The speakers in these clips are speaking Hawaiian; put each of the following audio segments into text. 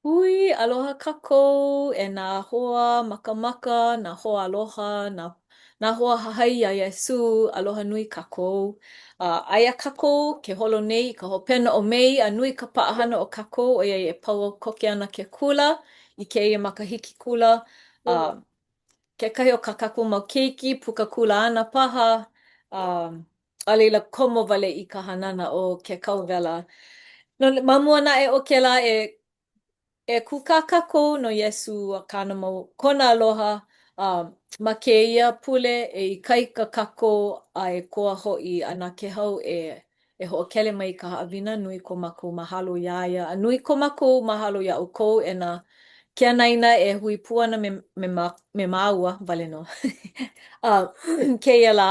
Hui, aloha kākou e nā hoa makamaka, nā hoa aloha, nā, nā hoa hahai iā Iesū, aloha nui kākou. Uh, aia kākou ke holo nei i ka hopena o Mei a nui ka paʻahana o kākou ʻoiai e pau koke ana ke kula i kēia makahiki kula. Uh, kekahi o kā kākou mau keiki puka kula ana paha, uh, a laila komo wale i ka hanana o ke kauwela. No, ma mua naʻe o kēlā e e kūkā kākou no Iesū a kāna mau kona aloha a ma kēia pule e ikaika kākou a e koa hoʻi a na Kēhau e e hoʻokele mai i ka haʻawina nui ko mākou mahalo iā ia a nui ko mākou mahalo iā ʻoukou e nā ke anaina e hui pū ana me me me māua wale nō a kēia lā.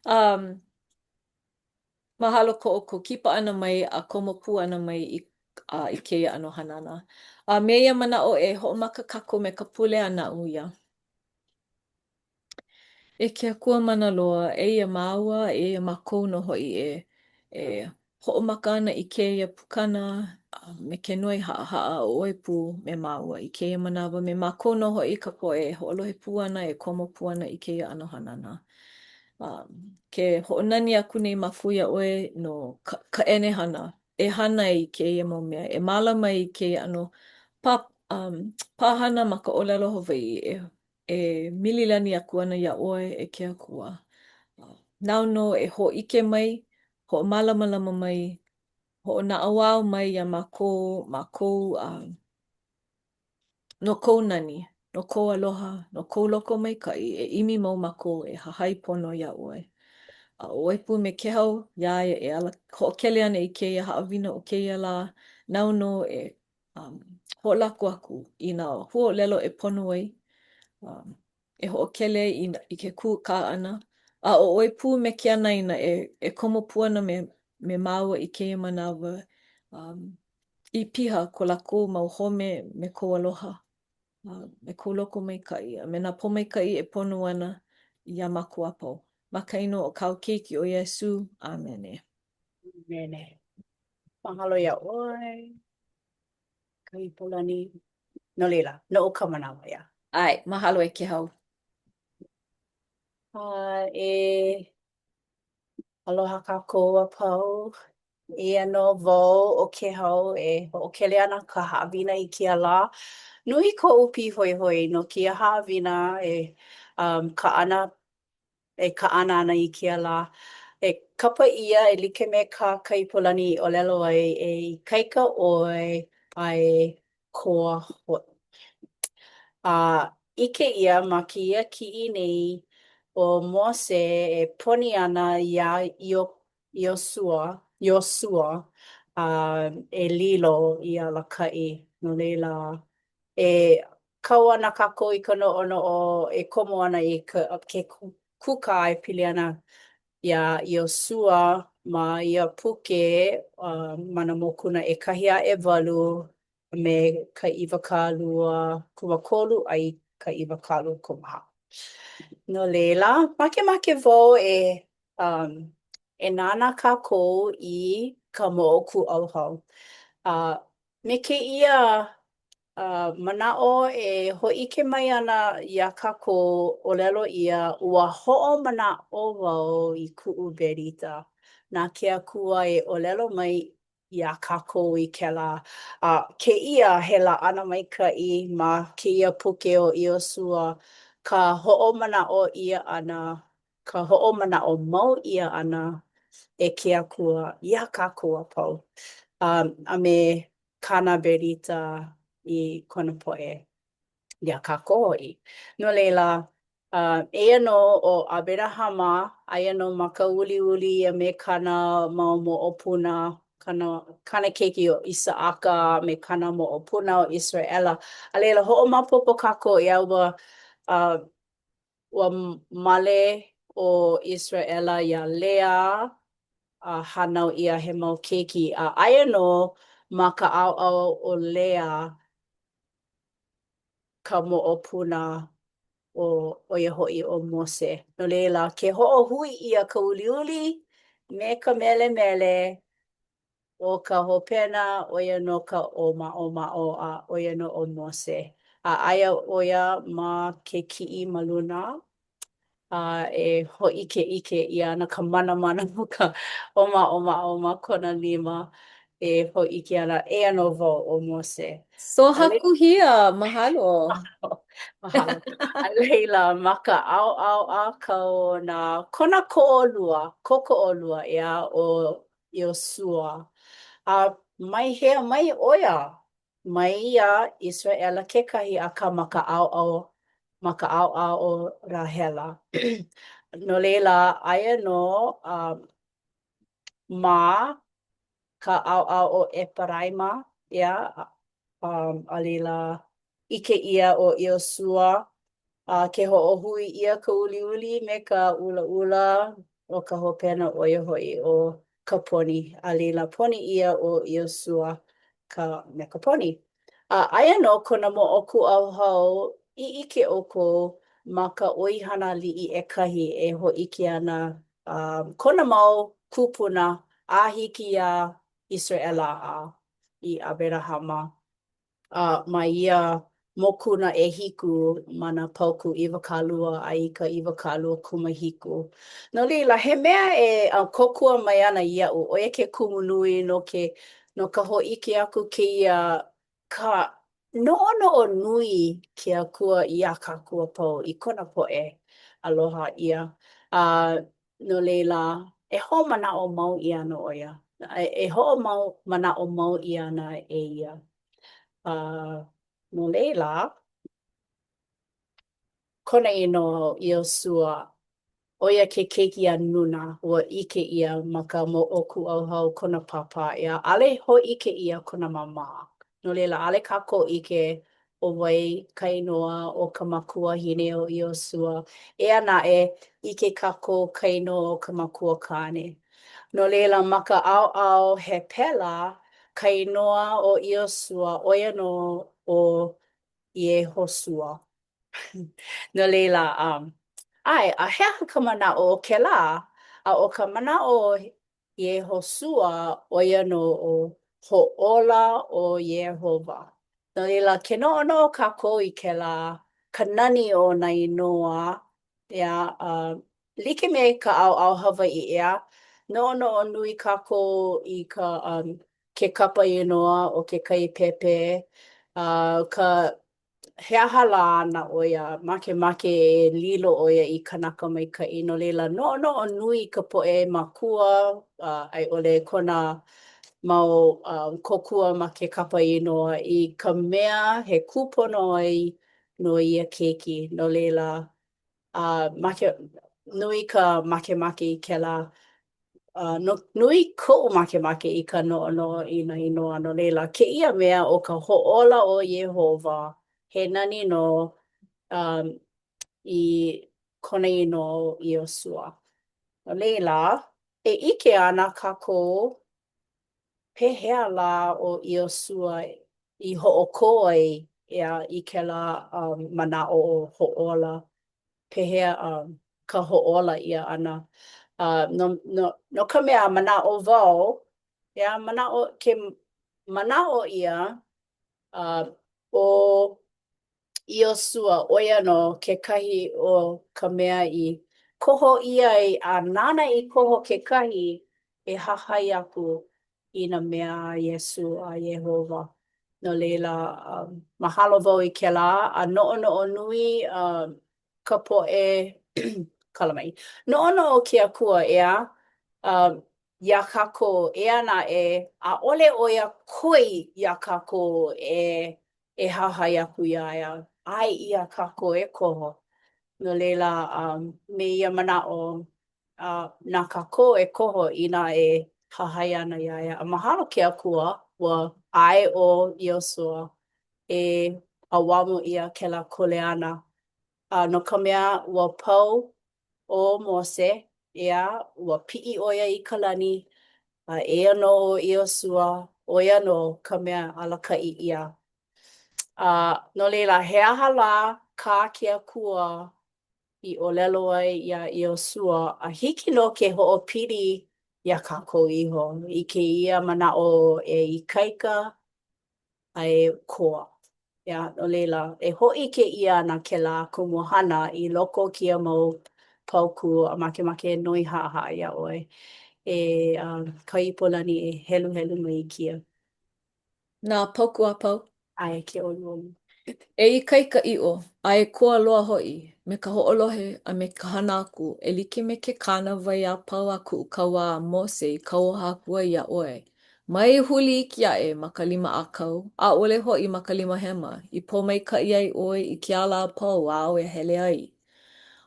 Um, mahalo ko ʻoukou kipa ʻana mai a komo pū ʻana mai i, uh, i kēia ʻano hanana. A me ia manaʻo e hoʻomaka kākou me ka pule a naʻu ia. E ke Akua mana loa, eia māua, eia mākou nō hoʻi e, e hoʻomaka ana i kēia pukana me ke noi haʻahaʻa ʻo ʻoe pū me māua i kēia manawa, me mākou nō hoʻi ka poʻe e hoʻolohe pū ana, e komo pū ana i kēia ʻano hanana. Ke hoʻonani aku nei mākou iā ʻoe no ka, ka ʻenehana e hana ai i kēia mau mea, e mālama ai i kēia ʻano pā, um, pāhana ma ka ʻōlelo Hawaiʻi e e mililani aku ana iā ʻoe, e ke Akua. Nāu nō e hōʻike mai, hoʻomālamalama mai, hoʻonaʻauao mai iā mākou, mākou a no kou nani, no kou aloha, no kou lokomaikaʻi, e ʻimi mau mākou e hahai pono iā ʻoe. A ʻo ʻoe pū me Kēhau iā ia e ala hoʻokele ana i kēia haʻawina o kēia lā, nāu nō e um, hoʻolako aku i nā huaʻōlelo e pono ai, um, e hoʻokele i, i ke kūkā ʻana, a ʻo ʻoe pū me ke anaina e, e komo pū ana me, me māua i kēia manawa, um, i piha ko lākou mau home me kou aloha, uh, me kou lokomaikaʻi, a me nā pōmaikaʻi e pono ana iā mākou a pau. Ma ka inoa o kāu keiki ʻo Iesū. ʻĀmene. ʻĀmene. Mahalo iā ʻoe, Kaipolani. No laila, noʻu ka manawa, iā. ʻAe, mahalo e Kēhau. A e aloha kākou a pau. Eia nō wau ʻo Kēhau e hoʻokele ana ka haʻawina i kēia lā. Nui koʻu pīhoihoi no kēia haʻawina e um, kaʻana e kaʻana ana i kēia lā. E kapa ʻia e like me kā Kaipolani i ʻōlelo ai, e ikaika ʻoe a e koa hoʻi. A ʻike ʻia ma kēia kiʻi nei ʻo Mose e poni ana iā Iosua, Iosua, a e lilo i alakaʻi. No laila, e kau ana kākou i ka noʻonoʻo e komo ana i ka, ke kūkā e pili ana iā Iosua ma ia puke uh, ma nā mokuna ʻekahi a ʻewalu a me ka 20 kūmākolu a i ka 20 kūmāhā. No laila, makemake wau e um, e nānā kākou i ka moʻokūʻauhau. Uh, me kēia Uh, manaʻo e hōʻike mai ana iā kākou, ʻōlelo ʻia, ua hoʻomanaʻo wau i kuʻu berita. Na ke Akua e ʻōlelo mai iā kākou i kēlā a kēia he laʻana maikaʻi ma kēia puke o Iosua, ka hoʻomanaʻo ʻia ʻana, ka hoʻomanaʻo mau ʻia ʻana e ke Akua iā kākou a pau. Um, a me kāna berita i kona poʻe iā kākou hoʻi. No laila, uh, eia nō ʻo ʻAberahama, aia nō ma ka uliuli a me kāna mau moʻopuna, kāna, kāna keiki ʻo ʻIsaʻaka a me kāna moʻopuna ʻo ʻIseraʻela. A laila, hoʻomaopopo kākou iā ua, uh, Ua male ʻo ʻIseraʻela iā Lea, a hānau ʻia he mau keiki, a aia nō ma ka ʻaoʻao o Lea ka moʻopuna ʻo ʻo ia hoʻi ʻo Mose. No laila, ke hoʻohui ʻia ka uliuli me ka melemele. ʻO ka hopena, ʻo ia nō ka ʻōmaʻomaʻo, a ʻo ia nō ʻo Mose. A aia ʻo ia ma ke kiʻi ma luna, a e hōʻikeʻike ʻia ana ka manamana o ka ʻōmaʻomaʻo ma kona lima e hōʻike ana, eia nō wau ʻo Mose. So hakuhia, mahalo. Mahalo. A laila, ma ka ʻaoʻao ʻākau o nā kona koʻolua, kōkoʻolua, ʻeā, ʻo Iosua. A mai hea mai ʻo ia? Mai iā ʻIseraʻela kekahi, akā ma ka ʻaoʻao ma ka ʻaoʻao o Rāhela. No laila, aia nō a ma ka ʻaoʻao o ʻEperaima, ʻeā, a laila, ʻike ʻia ʻo Iosua, a ke hoʻohui ʻia ka uliuli me ka ʻulaʻula, ʻo ka hopena ʻo ia hoʻi ʻo ka poni, a laila poni ʻia ʻo Iosua ka me ka poni. A aia nō kona moʻokūʻauhau i ʻike ʻoukou ma ka ʻoihana aliʻi ʻekahi e hōʻike ana kona mau kūpuna a hiki iā ʻIseraʻela a i ʻAberahama. A ma ia mokuna ʻehiku ma nā paukū 20 a i ka 27. No laila, he mea e kōkua mai ana iaʻu, ʻo ia ke kumu nui no ke no ka hōʻike aku kēia ka noʻonoʻo nui ke Akua iā kākou a pau i kona poʻe aloha ʻia. A no laila, e hoʻomanaʻo mau ʻia ana ʻo ia. E hoʻomanaʻo mau ʻia ana e ia. A no laila, kona inoa ʻo Iosua, ʻo ia ke keiki a Nuna, ua ʻike ʻia ma ka moʻokūʻauhau kona pāpā, ʻeā, ʻaʻole hōʻike ʻia kona māmā. No laila, ʻaʻole kākou ʻike ʻo wai ka inoa o ka makuahine o Iosua. Eia naʻe, ʻike kākou ka inoa o ka makua kāne. No laila, ma ka ʻaoʻao Hepela, ka inoa o Iosua, ʻo ia nō ʻo Iehosua. No laila, um, ʻae, a he aha ka manaʻo o kēlā? A ʻo ka manaʻo o Iehosua, ʻo ia nō ʻo Hoʻōla ʻo Iēhova. No laila, ke noʻonoʻo kākou i kēlā, ka nani o nā inoa, ʻeā, a like me ka ʻaoʻao Hawaiʻi, ʻeā, noʻonoʻo nui kākou i ka um, ke kapa inoa o kekahi pēpē, a ka he aha lā ana ʻo ia, makemake e lilo ʻo ia i kanaka maikaʻi, no laila noʻonoʻo nui ka poʻe mākua a i ʻole kona mau um, kōkua ma ke kapa inoa i ka mea he kūpono ai no ia keiki, no laila, a make, nui ka makemake i kēlā, uh, no, nui koʻu makemake i ka noʻonoʻo i nā inoa, no laila, kēia mea ʻo ka hoʻōla o Iēhova, he nani nō um, i kona inoa ʻo Iosua. No laila, e ʻike ana kākou pehea lā ʻo Iosua i hoʻokō ai ʻeā, i kēlā um, manaʻo o hoʻōla, pehea um, ka hoʻōla ʻia ʻana. Uh, no, no, no ka mea, manaʻo wau, ʻeā, manaʻo, ke manaʻo ʻia, uh, ʻo Iosua, ʻo ia nō kekahi o ka mea i koho ʻia ai, a nāna i koho kekahi e hahai aku i nā mea a Iesū a Iēhova. No laila, um, mahalo wau i kēlā, a noʻonoʻo nui um, ka poʻe, kala mai, noʻonoʻo ke Akua, ʻeā, um, iā kākou, eia naʻe, ʻaʻole ʻo ia koi iā kākou e e hahai aku iā ia, ʻae ʻia kākou e koho. No laila, um, me ia manaʻo, uh, na kākou e koho inā e hahai ana iā ia. A mahalo ke Akua, ua ʻae ʻo Iosua e ʻauamo ʻia kēlā kuleana. A no ka mea, ua pau ʻo Mose, ʻeā, ua piʻi ʻo ia i ka lani, a eia nō ʻo Iosua, ʻo ia nō ka mea alakaʻi ʻia. A no laila, he aha lā kā ke Akua i ʻōlelo ai iā Iosua, a hiki nō ke hoʻopili iā kākou iho i kēia manaʻo e ikaika a e koa. ʻEā, no laila, e hōʻike ʻia ana kēlā kumuhana i loko o kēia mau paukū a makemake e noi haʻahaʻa iā ʻoe e uh, Kaipolani e heluhelu mai i kēia. Nā paukū a pau. ʻAe, ke ʻoluʻolu. E ikaika ʻiʻo, a e koa loa hoʻi, me ka hoʻolohe a me ka hana aku, e like me ke kānāwai a pau a kuʻu kauā a Mose i kauoha aku ai iā ʻoe. Mai huli iki aʻe ma ka lima ʻākau, ʻaʻole hoʻi ma ka lima hema, i pōmaikaʻi ai ʻoe i ke ala a pau āu e hele ai.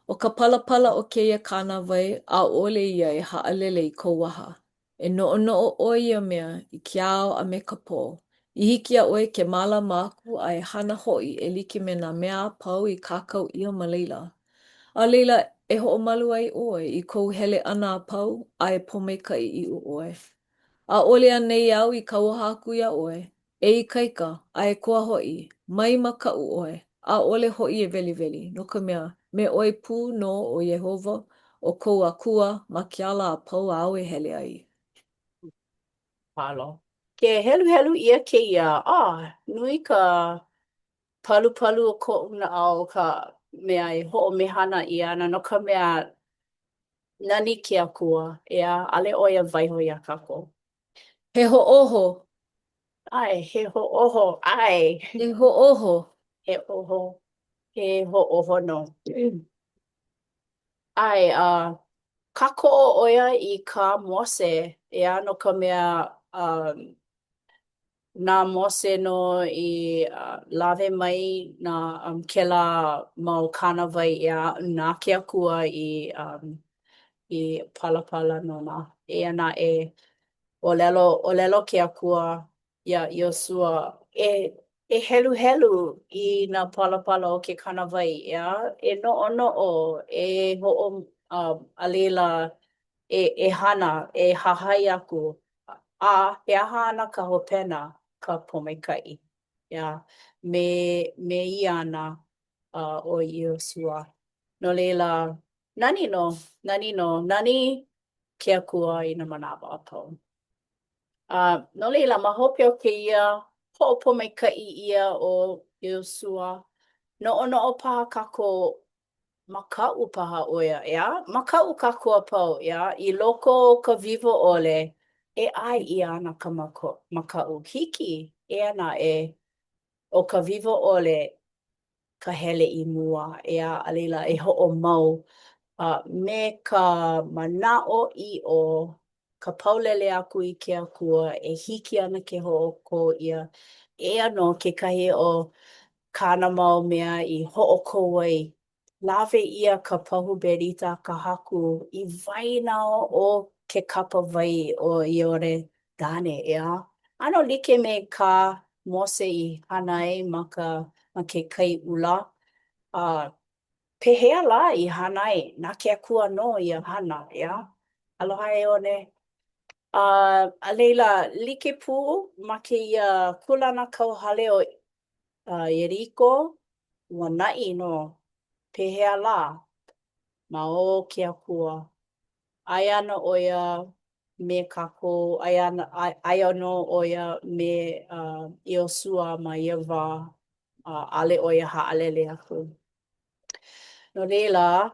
ʻO ka palapala o kēia kānāwai, ʻaʻole ia e haʻalele i kou waha, E noʻonoʻo ʻoe ia mea i ke ao a me ka pō, i hiki iā ʻoe ke mālama aku a e hana hoʻi e like me nā mea a pau i kākau ʻia ma laila. A laila e hoʻomalu ai ʻoe i kou hele ʻana a pau, a e pōmaikaʻi ʻiʻo ʻoe. ʻAʻole anei au i kauoha aku iā ʻoe, E ikaika, a e koa hoʻi, mai makaʻu ʻoe, ʻaʻole hoʻi e weliweli, no ka mea, me ʻoe pū nō ʻo Iēhova, ʻo kou Akua, ma ke ala a pau āu e hele ai. Mahalo. Ke heluhelu ʻia kēia, ah, nui ka palupalu o koʻu naʻau ka mea e hoʻomehana ʻia ana no ka mea, nani ke Akua, ʻeā, ʻaʻole ʻo ia waiho iā kākou. He hoʻōho. ʻAe, he hoʻōho, ʻae. He hoʻōho. He ʻoho, he hoʻōho nō. ʻAe, a kākoʻo ʻo ia i kā Mose, ʻeā, no ka mea, um, na Mose nō i uh, lawe mai nā um, kēlā mau kānāwai, ʻeā, na ke Akua i um, i palapala nona. Eia naʻe, ʻōlelo, ʻōlelo ke Akua iā Iosua, e, e heluhelu i nā palapala o ke kānāwai, ʻeā, e noʻonoʻo, e hoʻo, uh, a laila, e, e hana, e hahai aku, a he aha ana ka hopena, ka pōmaikaʻi, ʻeā, me, me ia ana uh, ʻo Iosua. No laila, Nani nō, nani nō, nani ke Akua i nā manawa a pau. A no laila, ma hope o kēia hoʻopōmaikaʻi ʻia o Iosua, noʻonoʻo paha kākou, makaʻu paha ʻo ia, ʻeā? Makaʻu kākou a pau, ʻeā? I loko o ka wiwo ʻole, e ʻae ʻia ana ka makaʻu. Hiki, eia naʻe, ʻo ka wiwo ʻole, ka hele i mua, ʻeā, a laila e hoʻomau a me ka manaʻoʻiʻo ka paulele aku i ke Akua e hiki ana ke hoʻokō ʻia. Eia nō kekahi o kāna mau mea i hoʻokō ai. Lawe ʻia ka pahu berita a ka Haku i waena o ke kapa wai o Ioredane, ʻeā? ʻAno like me kā Mose i hana ai ma ka ma ke Kai ʻUla. A pehea lā i hana ai? Na ke Akua nō ia hana, ʻeā? Aloha e One. A, a laila, like pū ma kēia kūlanakauhale o uh, Ieriko, ua naʻi nō. Pehea lā? Ma o ke Akua. Aia ana ʻo ia me kākou, aia ana, aia nō ʻo ia me uh, Iosua ma ia wā, a ʻaʻole ʻo ia haʻalele aku. No laila,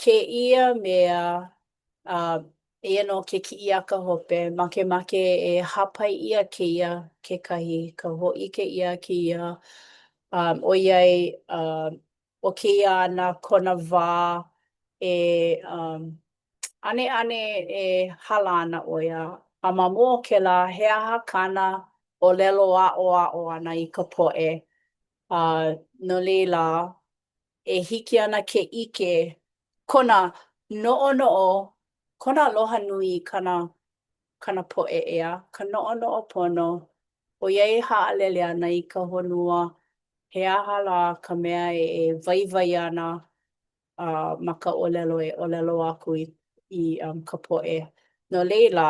kēia mea, uh, eia nō ke kiʻiaka hope, makemake e hāpai ʻia kēia kekahi, ka hōʻike ʻia kēia, um, ʻoiai, uh, ʻo kēia ana kona wā e um, ʻaneʻane e hala ana ʻo ia. A ma mua o kēlā, he aha kāna ʻōlelo aʻoaʻo ʻana i ka poʻe? A no laila, e hiki ana ke ʻike kona noʻonoʻo, kona aloha nui i kana kana poʻe ʻeā, ka noʻonoʻo pono, ʻoiai e haʻalele ana i ka honua, he aha lā ka mea e waiwai ana uh, ma ka ʻōlelo e ʻōlelo aku i, i um, ka poʻe. No laila,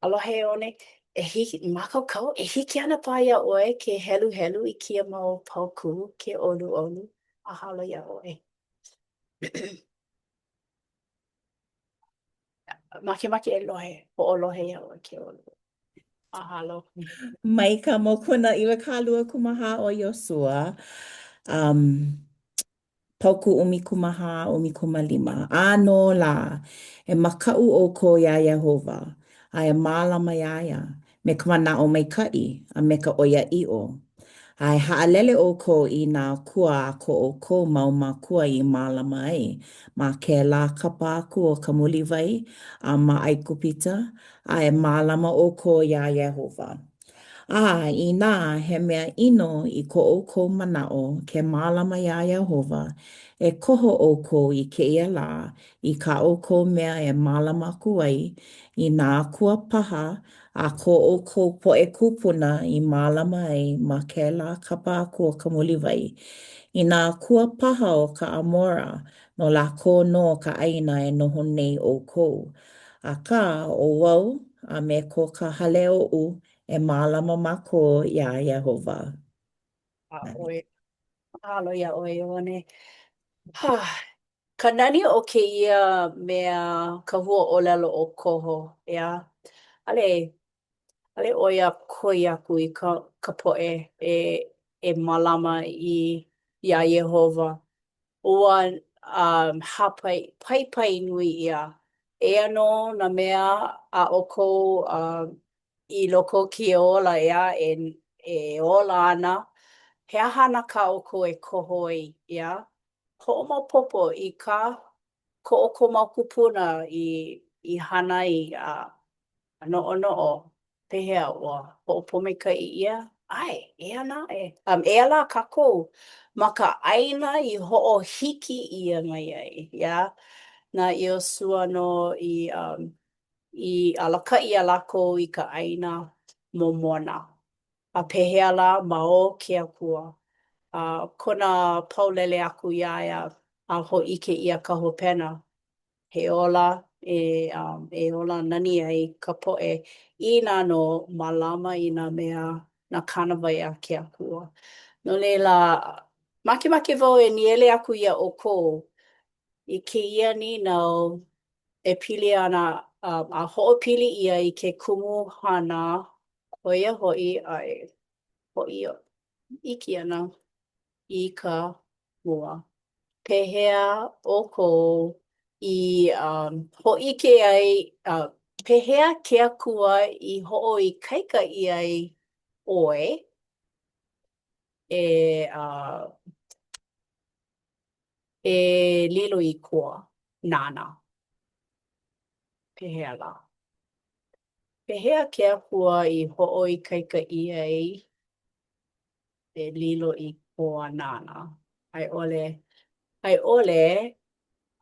aloha e One, e hiki, mākaukau, e hiki ana paha iā ʻoe ke heluhelu i kēia mau paukū, ke ʻoluʻolu. Mahalo iā ʻoe. Makemake e lohe, hoʻolohe iā ʻoe Keolu. Mahalo. Mai ka mokuna 24 o Iosua, um, paukū 14, 15. ʻĀnō lā, e makaʻu ʻoukou iā Iēhova, a e mālama iā ia, me ka manaʻo maikaʻi, a me ka ʻoiaʻiʻo. A e haʻalele ʻoukou i nā akua a ko ʻoukou mau mākua i mālama ai, ma kēlā kapa aku o ka Muliwai, a ma ʻAigupita, a e mālama ʻoukou iā Iēhova. A inā he mea ʻino i ko ʻoukou manaʻo ke mālama iā Iēhova, e koho ʻoukou i kēia lā i kā ʻoukou mea e mālama aku ai, i nā akua paha a ko ʻoukou poʻe kūpuna i mālama ai ma kēlā kapa aku o ka Muliwai, i nā akua paha o ka ʻAmora, no lākou nō ka ʻāina e noho nei ʻoukou. Akā, ʻo wau, a me ko ka hale oʻu, e mālama mākou iā Iēhova. A ʻoe, mahalo iā ʻoe, Ioane. Ka nani o kēia mea ka hua ʻōlelo ʻo koho, ʻeā? ʻAʻole, ʻaʻole ʻo ia koi aku i ka, ka poʻe e, e mālama i, iā Iēhova. Ua um, hāpai, paipai nui ʻia. Eia nō nā mea a ʻoukou um, i loko o kēia ola, ʻeā, e, e ola ana. He aha ana kā ʻoukou e koho ai, ʻeā? Hoʻomaopopo i kā ko ʻoukou mau kūpuna i i hana ai a noʻonoʻo pehea ua hoʻopōmaikaʻi ʻia? ʻAe, eia naʻe. Um, eia lā kākou ma ka ʻāina i hoʻohiki ʻia mai ai, ʻeā? Na Iosua nō i, um, i alakaʻi iā lākou i ka ʻāina momona. A pehea lā ma o ke Akua, a kona paulele aku iā ia a hōʻike ʻia ka hopena, he ola e, um, e ola nani ai ka poʻe inā nō mālama i nā mea, nā kānāwai a ke Akua. No laila, makemake wau e nīele aku iā ʻoukou i kēia nīnau e pili ana a, a hoʻopili ʻia i ke kumu hana ʻo ia hoʻi a e hoʻi iki ana i ka mua. Pehea ʻoukou i um, hōʻike ai, uh, pehea ke Akua i hoʻoikaika ʻia ai ʻoe e, uh, e lilo i koa nāna? Pehea lā? Pehea ke Akua i hoʻoikaika ʻia ai e lilo i koa nāna? A i ʻole, a i ʻole,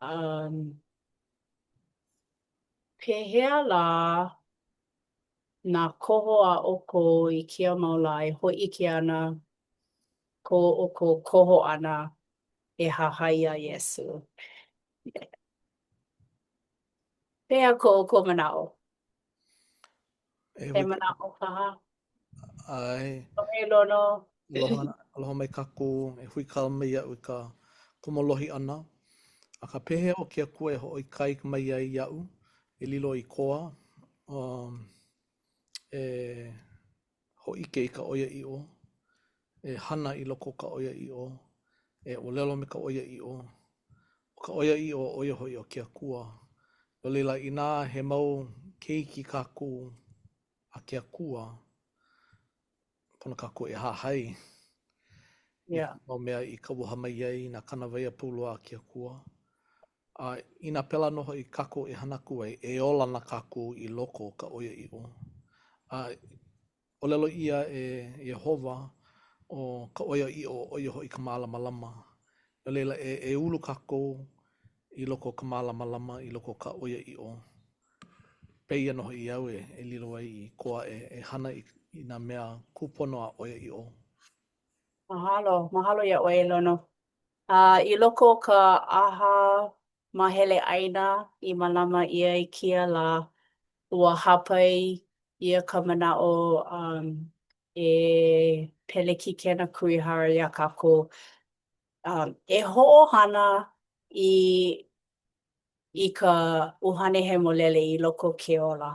um, pehea lā nā koho a ʻoukou i kēia mau lā e hōʻike ana ko ʻoukou koho ʻana e hahai iā Iesū? Pehea ko ʻoukou manaʻo? E He manaʻo paha? ʻAe. Lohe Lono. Aloha, aloha mai kākou, e huikala mai iaʻu i ka komo lohi ʻana. Akā pehea ʻo ke Akua e hoʻoikaika mai ai iaʻu e lilo i koa, um, e hōʻike i ka ʻoiaʻiʻo, e hana i loko o ka ʻoiaʻiʻo, e ʻōlelo me ka ʻoiaʻiʻo. ʻO ka ʻoiaʻiʻo, ʻo ia hoʻi ʻo ke Akua. No laila, inā he mau keiki kākou a ke Akua, pono kākou e hahai i mau mea i kauoha mai ai nā kānāwai a pau loa a ke Akua. A inā pēlā nō hoʻi kākou e hana aku ai, e ola ana kākou i loko o ka ʻoiaʻiʻo. A ʻōlelo ʻia e Iēhova, ʻo ka ʻoiaʻiʻo, ʻo ia hoʻi ka mālamalama. No laila, e, e ulu kākou i loko o ka mālamalama, i loko o ka ʻoiaʻiʻo. Pēia nō hoʻi au e, e lilo ai i koa e, e hana i, i nā mea kūpono a ʻoiaʻiʻo. Mahalo, mahalo iā ʻoe, Lono. A i loko o ka ʻaha māhele ʻāina i mālama ʻia i kēia lā, ua hāpai ʻia ka manaʻo um, e Pelekikena Kurihara iā kākou um, e hoʻohana i. i ka ʻUhane Hemolele i loko o ke ola.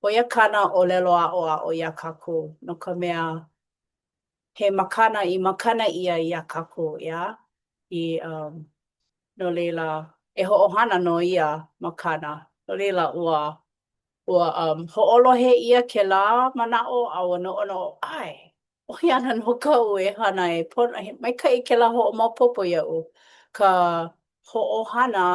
ʻO ia kāna ʻōlelo aʻoaʻo iā kākou, no ka mea, he makana i makana ʻia iā kākou, ʻeā? I, um, no laila, e hoʻohana nō ia makana. No laila, ua, ua um, hoʻolohe ʻia kēlā manaʻo a ua noʻonoʻo, ʻae, ʻo ia ana nō kaʻu e hana e pono, he maikaʻi kēlā hoʻomaopopo iaʻu, ka hoʻohana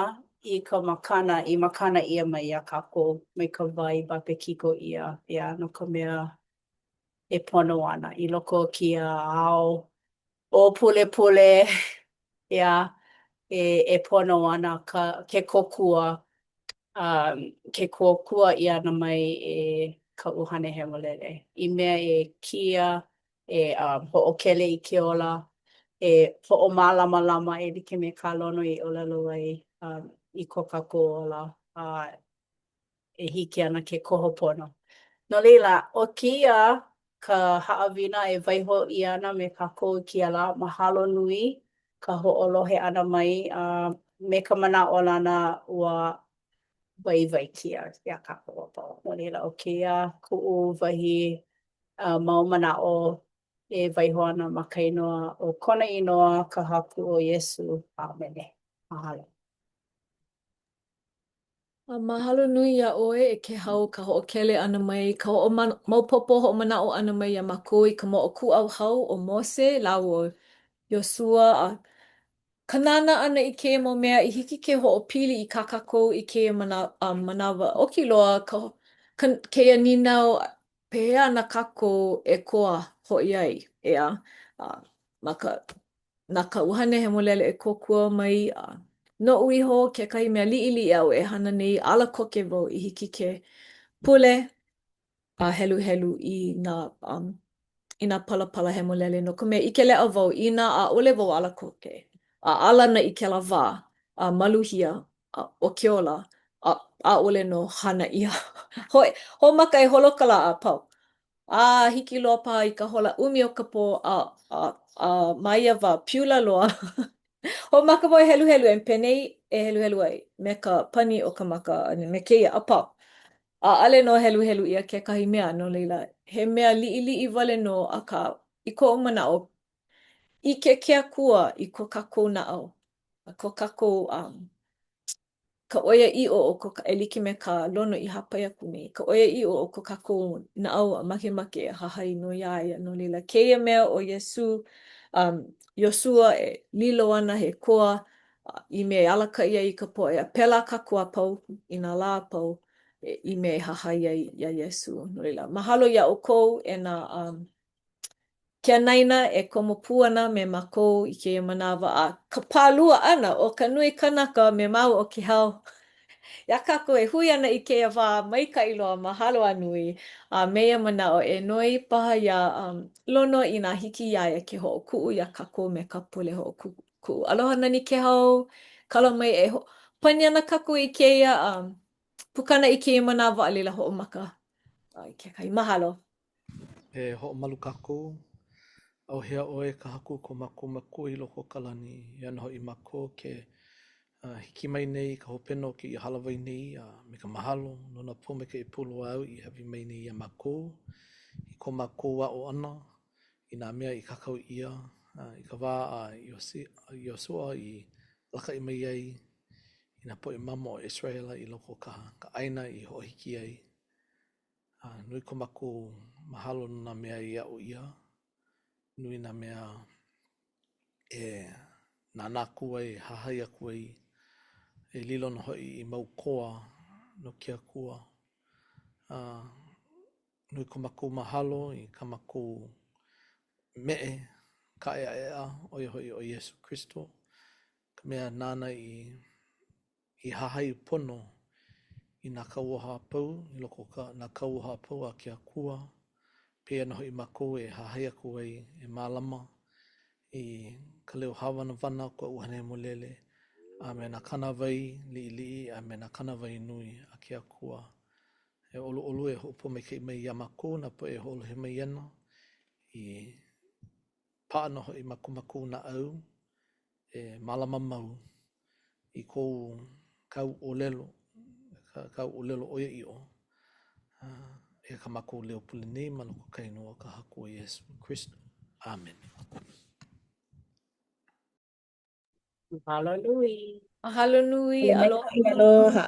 i ka makana i makana ʻia mai iā kākou mai ka wā i bapekiko ʻia, ʻeā, no ka mea e pono ana i loko o kēia ao ʻōpulepule, ʻeā, e, e pono ana ka, ke kōkua um, ke kōkua ʻia ʻana mai e ka ʻUhane Hemolele i mea e kia, e um, hoʻokele i ke ola, e hoʻomālamalama e like me kā Lono i ʻōlelo ai um, i ko kākou ola a e hiki ana ke koho pono. No laila, ʻo kēia ka haʻawina e waiho ʻia ana me kākou i kēia lā, mahalo nui ka hoʻolohe ʻana mai a me ka manaʻolana ua waiwai kēia iā kākou a pau. No laila, ʻo kēia kuʻu wahi uh, mau manaʻo e waiho ana ma ka inoa o kona inoa ka Haku ʻo Iesū. ʻĀmene. Mahalo. A mahalo nui iā ʻoe e Kēhau ka hoʻokele ʻana mai, ka hoʻomaopopo hoʻomanaʻo ʻana mai iā mākou i ka moʻokūʻauhau o Mose lāua ʻo Iosua a ka nānā ʻana i kēia mau mea i hiki ke hoʻopili i kā kākou i kēia manawa. ʻOki loa ka, ka, kēia nīnau pehea ana kākou e koa hoʻi ai, ʻeā? A ma ka na ka ʻUhane Hemolele e kōkua mai a noʻu iho kekahi mea liʻiliʻi aʻu e hana nei, ala koke wau i hiki ke pule a heluhelu i nā um, i nā palapala hemolele no ka mea ʻike leʻa wau inā ʻaʻole wau ala koke a ala ana i kēlā wā a maluhia a, o ke ola a, ʻaʻole nō hana ʻia. Hoi, hoʻomaka e holo ka lā a pau. A hiki loa paha i ka hola ʻumi o ka pō, a, a, a ma ia wā, piula loa. Hoʻomaka wau e heluhelu, and penei e heluhelu ai, me ka pani o ka maka, a me kēia, a pau. ʻAʻole nō heluhelu ʻia kekahi mea, no laila, he mea liʻiliʻi wale nō, akā, i koʻu manaʻo, ʻike ke Akua i ko kākou naʻau, a ko kākou um, ka ʻoiaʻiʻo o ko, e like me kā Lono i hāpai aku nei, ka ʻoiaʻiʻo o ko kākou naʻau a makemake e hahai nō iā ia. No laila, kēia mea ʻo Iesū, um, Iosua e lilo ana he koa uh, i mea e alakaʻi ai i ka poʻe, a pēlā kākou a pau i nā lā a pau e, i mea e hahai ai iā Iesū. No laila, mahalo iā ʻoukou e nā um, Ke anaina e komo pū ana me mākou i kēia manawa a ka pālua ʻana o ka nui kanaka me māua ʻo Kēhau. Iā kākou e hui ana i kēia wā maikaʻi loa, mahalo a nui. A me ia manaʻo, e noi paha iā um, Lono inā hiki iā ia ke hoʻokuʻu iā kākou me ka pule hoʻokuʻu. Aloha nani Kēhau, kala mai e pani ana kākou i kēia um, pukana i kēia manawa a laila hoʻomaka i kekahi. Mahalo. E hoʻomalu kākou, ʻAuhea ʻoe e ka Haku ko mākou Makua i loko o ka lani, eia nō hoʻi mākou ke hiki mai nei i ka hopena o kēia hālāwai nei a me ka mahalo no nā pōmaikaʻi a pau loa āu i hāʻawi mai nei iā mākou i ko mākou aʻo ʻana i nā mea i kākau ʻia i ka wā a Iosua i alakaʻi mai ai i nā poʻe mamo o ʻIseraʻela i loko o ka ʻāina i hoʻohiki ai. A nui ko mākou mahalo no nā mea i aʻo ʻia, nui nā mea e nānā aku ai, e hahai aku ai, e lilo nō hoʻi i mau koa no ke Akua. A nui ko mākou mahalo i kā mākou meʻe kāʻeʻaʻeʻa, ʻo ia hoʻi ʻo Iesū Kristo, ka mea nāna i i hahai pono i nā kauoha a pau, i loko o ka, nā kauoha a pau a ke Akua, pēia nō hoʻi mākou e hahai aku ai, e mālama i ka leo hāwanawana o ka ʻUhane Hemolele, a me nā kānāwai liʻiliʻi a me nā kānāwai nui a ke Akua. E ʻoluʻolu e hoʻopōmaikaʻi mai iā mākou nā poʻe e hoʻolohe mai ana i paʻa nō hoʻi ma ko mākou naʻau e mālama mau i kou. Kāu ʻōlelo, kāu ʻōlelo ʻoiaʻiʻo. Eia kā mākou leo pule nei ma loko o ka inoa o ka Haku ʻo Iesū Kristo. ʻĀmene. Mahalo nui. Mahalo nui. Aloha. Aloha.